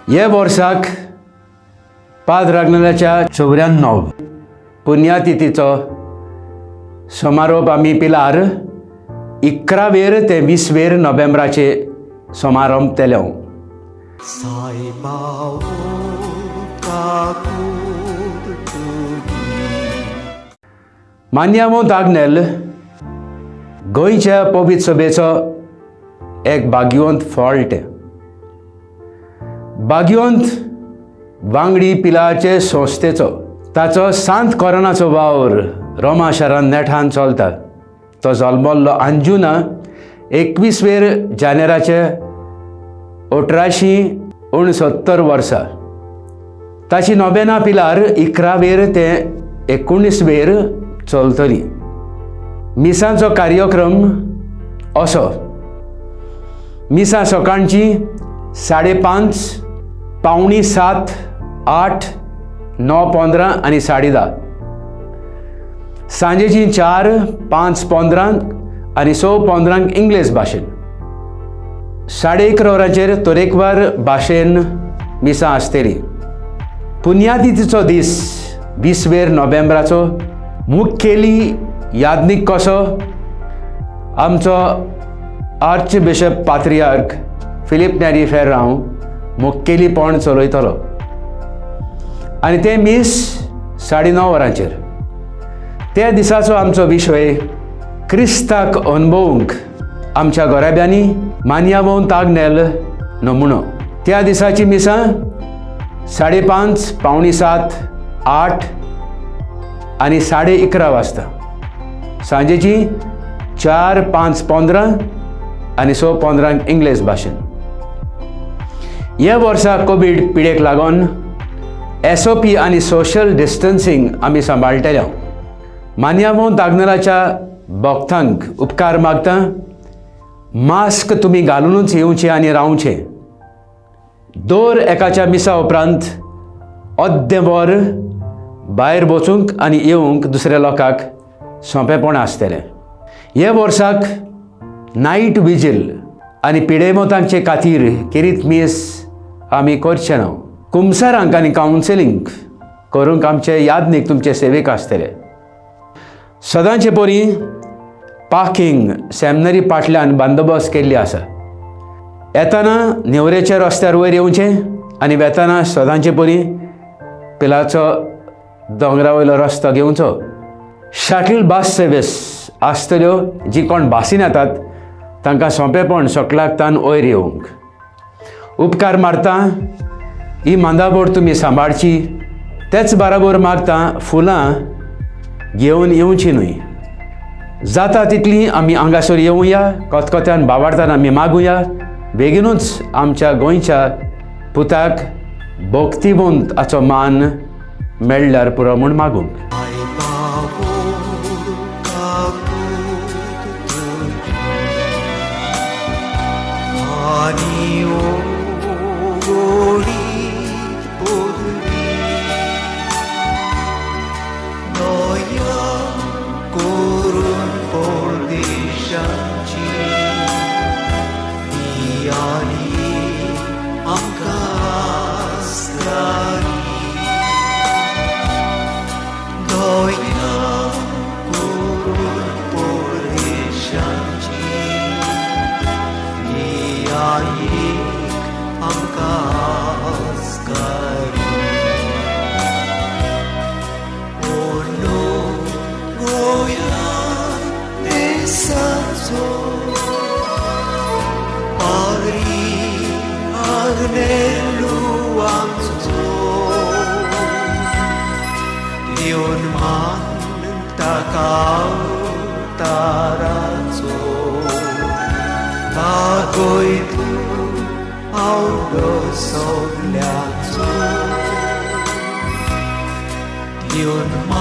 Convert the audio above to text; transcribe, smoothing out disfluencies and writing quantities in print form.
हे वर्साक पाद्र आग्नेलाच्या 94 पुण्यातिथीचो समारोप आमी पिलार 11वेर ते 20वेर नोव्हेंबराचे समारंभ केलो. सायबा काकूत तुजी. मान्यावंत आग्नेल गोंयच्या पवित्र सभेचो एक भाग्यवंत फॉल्ट, भाग्यवंत वांगडी पिलाचे संस्थेचो. ताचो सांत कोरोनाचो वावर रोमा शारान नेठान चलता. तो जल्मल्लो अंजुना 21वेर जानेराचे 1869 वर्सा. ताची नोवेना पिलार 11वेर ते 19वेर चलतली. मिसांचो कार्यक्रम असो: मिसां सकाळची 5:30, 6:45, 8, 9:15 आनी 10:30. सांजेची 4, 5:15 आनी 6:15 इंग्लीश भाशेन. 11:30 वरांचेर तरेकवार भाशेन मिसां आसतली. पुण्यातिथीचो दीस 20वेर नोव्हेंबराचो मुखेली याज्ञीक कसो आमचो आर्च बिशप पात्रियार्क फिलीप नॅरी फेर्रांव मुखेलीपण चलयतलो आनी तें मीस 9:30 वरांचेर. त्या दिसाचो आमचो विशय क्रिस्ताक अणभवूंक आमच्या घराब्यांनी मान्यावंत आग्नेल नमुनो. त्या दिसाची मिसां 5:30, 6:45, 8 आनी 11:30 वाजता. सांजेची 4, 5:15 आनी 6:15 इंग्लीश भाशेन. ह्या वर्सा कोवीड पिडेक लागून एसओपी आनी सोशल डिस्टन्सींग आमी सांबाळटले. मान्यावंत आग्नेलाच्या भक्तांक उपकार मागता, मास्क तुमी घालुनूच येवचें आनी रावचें. दर एकाच्या मिसा उपरांत अर्दें वर भायर वचूंक आनी येवंक दुसऱ्या लोकांक सोंपेपण आसतलें. हे वर्साक नायट विजील आनी पिडेमोतांचे खातीर खेरीत मीस आमी करचे ना. कुमसारांक आनी कावन्सिलींग करूंक आमचे यादनीक तुमचे सेवेक आसतले. सदांचे परी पार्किंग सेमिनरी पाटल्यान बंदोबस्त केल्ली आसा. येताना नेवरेच्या रस्त्यार वयर येवचें आनी वेताना सदांचे परी पिलाचो दोंगरा वयलो रस्तो घेवचो. शटल बस सर्वीस आसतल्यो, जी कोण बासीन येतात तांकां सोंपेपण सकलाक तान वयर येवंक. उपकार मारता, ही मांदाबोड तुमी सांबाळची. तेच बराबर मागता, फुलां घेवन येवची न्हय. जाता तितली आमी हांगासर येवया, खतखत्यान बावाडतान आमी मागुया. बेगिनूच आमच्या गोंयच्या पुताक भक्तिवंत हाचो मान मेळ्ळ्यार पुरो म्हूण मागूंक. सायबा काकूत तुजी आनी गोडी पोरवी दया करून परदेशांची आनी आमकां आस्कारी. दया करून परदेशांची आईक आमकां आस्कारी. ओ गोंया देसाचो पाद्री आग्नेलू आमचो, दिवन मान ताका ताराचो, बागय तूं आवडो सगल्याचो, दिवन मान.